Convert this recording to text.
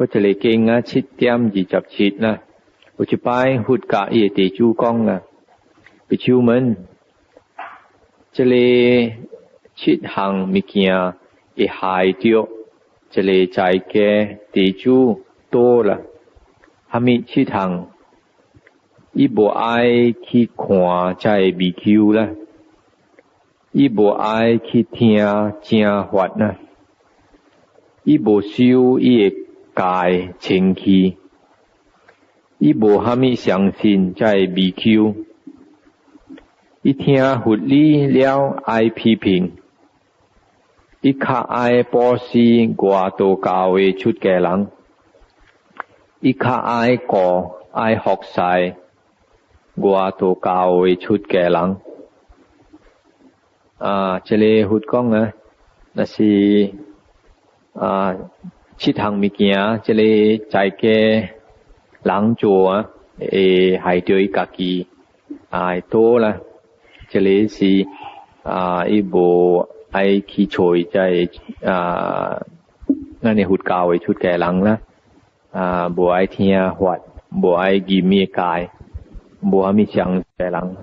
閣一個經啊，7.27啦。有一擺佛佮伊的弟子講啊，比丘們，這個七項物件會害著一個在家弟子倒啦。蝦米七項？伊無愛去看這个比丘啦，伊無愛去聽正法啦，伊無守伊的戒清氣，伊無蝦米相信這个比丘，伊聽佛理了愛批評，伊較愛布施外道教的出家人，伊較愛顧愛服侍外道教的出家人。啊，這个佛講啊，若是啊七項物件，這个在家人做啊，會害著伊家己啊，會倒啦。這个是啊，伊無愛去揣這个啊，咱的佛教的出家人啦，啊，無愛聽法，無愛入滅戒，無蝦米相信人。